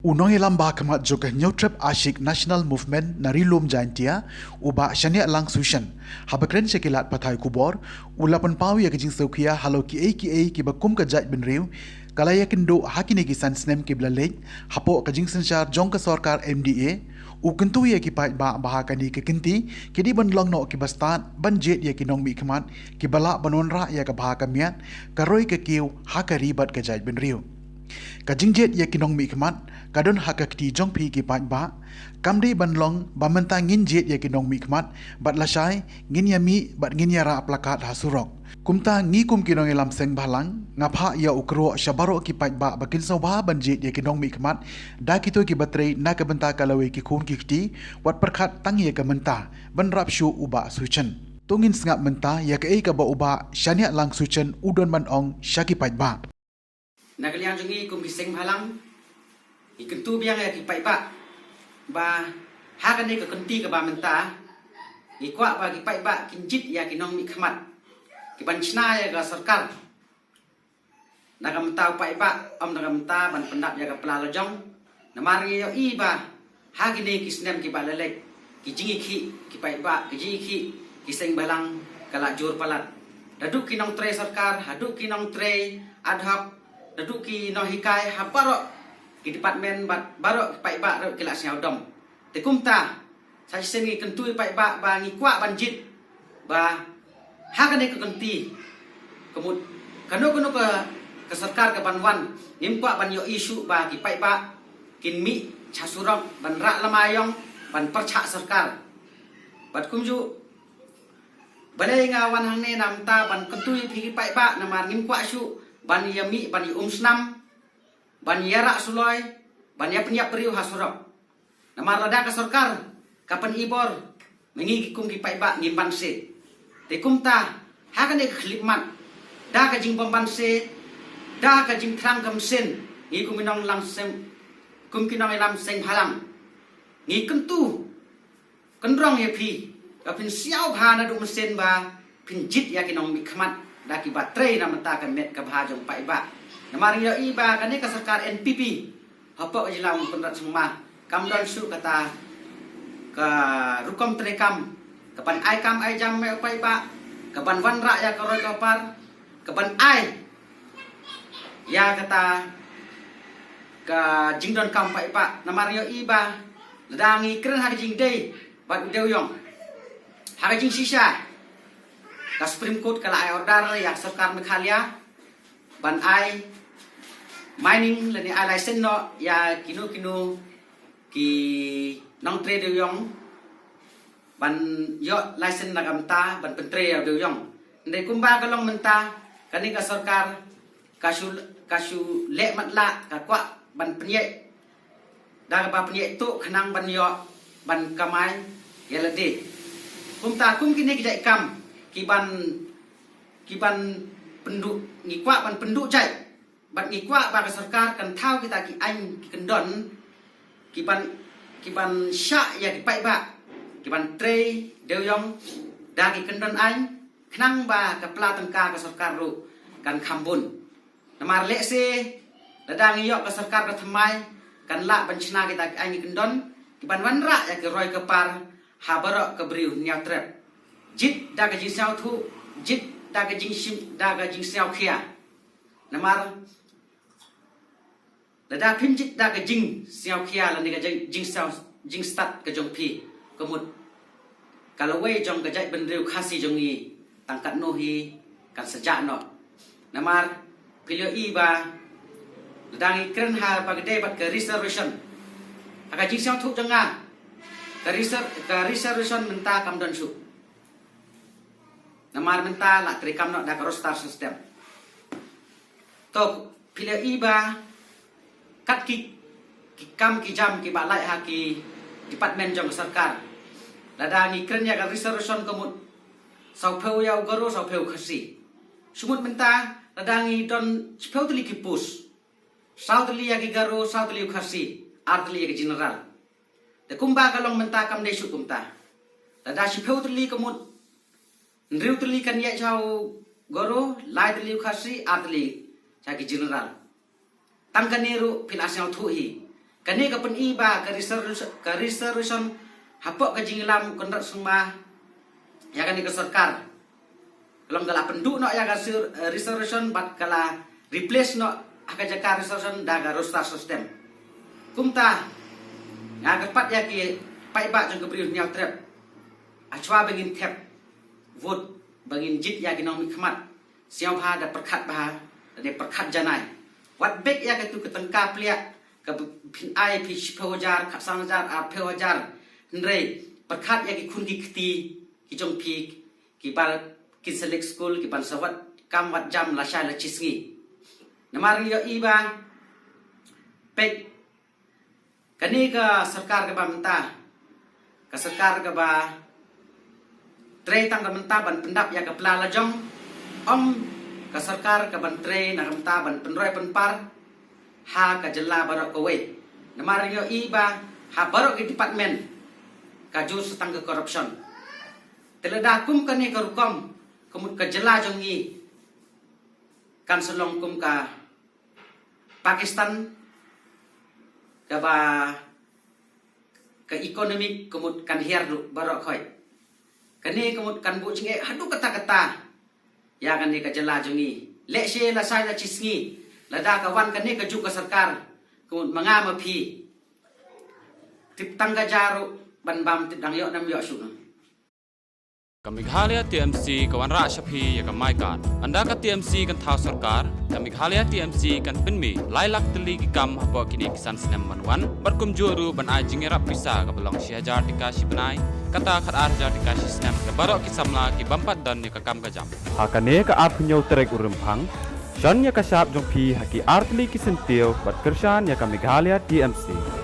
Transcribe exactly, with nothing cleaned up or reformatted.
U nongïalam ba khmat jong ka Hynñiewtrep Ashi National Movement na Ri-lum Jaintia, u Bah Shaniahlang Sushen, haba kren sha ki lad pathai khubor, u la pynpaw ïa ka jingsngewkhia halor kiei kiei kiba kum ka jaitbynriew ka la ïakynduh ha kine ki san snem kiba la leit, hapoh ka jingsynshar jong ka sorkar M D A. U kyntu ïa ki paidbah ba ha kane ka kynti ki dei ban long noh kiba stad ban jied ïa ki nongmihkhmat kiba lah ban wanrah ïa ka bha ka miat, ka roi ka kiew ha ka ri bad ka jaitbynriew. Ka jingjied ïa ki nongmihkhmat ka don ha ka kti jong phi ki paidbah. Kam dei ban long ba mynta ngin jied ïa ki nongmihkhmat bad lashai ngin ïamih bad ngin ïarah plakat ha surok. Kumta ngi kum ki nongïalam seng bhalang, nga phah ïa u kyrwoh sha baroh ki paidbah ba kin sngewbha ban jied ïa ki nongmihkhmat da kito kiba trei na ka bynta ka lawei ki khun ki kti, wat pyrkhat tang ïa ka mynta ban rap shuh u Bah Sushen. To ngin sngap mynta ïa kaei kaba u Bah Shaniahlang Sushen u don ban ong sha ki paidbah. Na ka liang jong ngi kum ki seng bhalang, ngi kyntu biang ïa ki paidbah ba ha kane ka kynti kaba mynta, ngi kwah ba ki paidbah kin jied ïa ki nongmihkhmat kiban shna ïa ka sorkar. Na ka bynta u paidbah, ym na ka bynta ban pyndap ïa ka pla la jong. Namar ngi ïohi ba ha kine ki snem kiba la leit, ki jingïakhih ki paidbah, ki jingïakhih ki seng bhalang ka la jur palat. Naduh ki nongtrei sorkar haduh ki nongtrei ad hoc, naduh ki nonghikai ha baroh ki department bad baroh ki paidbah ruh ki la sngewdom. Te kumta, sa shisien ngi kyntu ïa ki paidbah ba ngi kwah ban jied ba ha kane ka kynti, ka mut kano kano ka, ka sorkar kaban wan, ngim kwah ban ïohi shuh ba ki paidbah kin mih sha surok ban rah lama ïong, ban pyrshah sorkar. Bad kumjuh, balei nga wan hangne na ka bynta ban kyntu ïa phi ki paidbah, namar ngim kwah shuh ban ïamih ban ïa um snam, ban ïarah suloi, ban ïapynïap briew ha surok. Namar lada ka sorkar ka pynibor, ma ngi ki kum ki paidbah ngim banse. Te kumta, ha kane ka khyllipmat, da ka jingbymbanse, da ka jingthrang ka mynsiem, ngi kum ki nongïalam seng, kum ki nongïalam seng bhalang, ngi kyntu kynrong ïa phi, ka phin siaw bha naduh mynsiem ba phin jied ïa ki nongmihkhmat da kiba trei na ka bynta ka met ka bha jong paidbah. Namar ngi ïohi ba kane ka sorkar N P P hapoh ka jylla Umphniang Sangma kam don shuh kata ka rukom treikam kaban ai kam ai jam ïa u paidbah, kaban wanrah ïa ka roi ka par, kaban ai ïa kata ka jingdonkam paidbah. Namar ngi ïohi ba lada ngi kren ha ka jingïadei bad u dewïong, ha ka jingshisha ka Supreme Court ka la ai order ïa ka sorkar Meghalaya ban ai mining lane ai license noh ïa kino kino ki nongtrei dewïong ban ïoh license na ka bynta ban pyntrei ïa u dewïong. Hynrei kumba ka long mynta, kane ka sorkar ka shu, ka shu leh matlah, ka kwah ban pynïaid da kaba pynïaid tuh khnang ban ïoh ban kamai ïa lade. Kumta kum kine ki jait kam kiban, kiban pynduh, ngi kwah ban pynduh jait. Bad ngi kwah ba ka sorkar kan thaw kita ki aiñ ki kyndon kiban, kiban shah ïa ki paidbah kiban trei dewïong da ki kyndon aiñ, khnang ba ka pla tyngka ka sorkar ruh kan kham bun. Namar lehse lada ngi ïoh ka sorkar ka thymmai, kan lah ban shna kita ki aiñ ki kyndon kiban wanrah ïa ki roi ka par ha baroh ka briew Hynñiewtrep. Jied da ka jingsngewthuh, jied da ka jingshim, da ka jingsngewkhia. Namar lada phim jied da ka jingsngewkhia lane ka jing, jingsngew, jingstad ka jong phi, ka mut ka lawei jong ka jaitbynriew Khasi jong ngi tang katno hi kan sa jah noh. Namar phi la ïohi ba lada ngi kren ha ba ka dei bad ka reservation, ha ka jingsngewthuh jong nga, ka reser, ka reservation mynta kam don shuh. Namar mynta la treikam noh da ka roster system. To phi la ïohi ba kat ki, ki kam ki jam kiba lait ha ki department jong ka sorkar, lada ngi kren ïa ka reservation ka mut sawphew ïa u Garo, sawphew Khasi. Shu mut mynta lada ngi don shiphew tylli ki post, saw tylli ïa ki Garo, saw tylli u Khasi, ar tylli ïa ki general. Te kumba ka long mynta kam dei shuh kumta. Lada shiphew tylli ka mut, hynriew tylli kan ïaid sha u Garo, lai tylli u Khasi, ar tylli sha ki general. Tang kane ruh phi la sngewthuh hi. Kane ka pyni ba ka reservation, ka reservation hapoh ka jingïalam Conrad Sangma ïa kane ka sorkar, ka long ka la pynduh noh ïa ka reservation bad ka la replace noh ha ka jaka reservation da ka roster system. Kumta nga kyrpad ïa ki paidbah jong ka Bri u Hynñiewtrep, hashwa ba ngin thep vote, ba ngin jied ïa ki nongmihkhmat, sngewbha da pyrkhat bha, da pyrkhat janai. Wat bek ïa katu ka tyngka pliah kaba phin ai phi shiphew hajar, khatsan hajar, arphew hajar. Hynrei pyrkhat ïa ki khun ki kti ki jong phi, kiba kin sa leit skul, kiban sa wad kam wad jam lashai lashisngi. Namar ngi ïohi ba, peit, kane ka sorkar kaba mynta, ka sorkar kaba trei tang ka mynta ban pyndap ïa ka pla lajong, ym ka sorkar kaban trei na ka mynta ban pynroi pynpar ha ka jylla baroh kawei. Namar ngi ïohi ba ha baroh ki department ka jur sa tang ka corruption. Te lada kum kane ka rukom, ka mut ka jylla jong ngi kan sa long kum ka Pakistan, kaba ka economic ka mut kan hiar ruh baroh khoit. Kane ka mut kan buh jingeh haduh katta katta ïa kane ka jylla jong ngi. Lehse lashai lashisngi, lada ka wan kane ka juk ka sorkar, ka mut ma nga ma phi, tip tang ka ja ruh ban bam, tip dang ïoh nam ïoh shuh nam. Ka Meghalaya T M C ka wanrah sha phi ïa ka My Card. Ynda ka T M C kan thaw sorkar, ka Meghalaya T M C kan pynmih lai lak tylli ki kam hapoh kine ki san snem ban wan, bad kumjuh ruh ban ai jingïarap pisa kaba long shi hajar tyngka shi bnai, kata khatar hajar tyngka shi snem, ïa baroh ki samla ki bym pat don ïa ka kam ka jam. Ha kane ka arphew hynñiew tarik u Rymphang, shon ïa ka shap jong phi ha ki artylli ki syntiew bad kyrshan ïa ka Meghalaya T M C.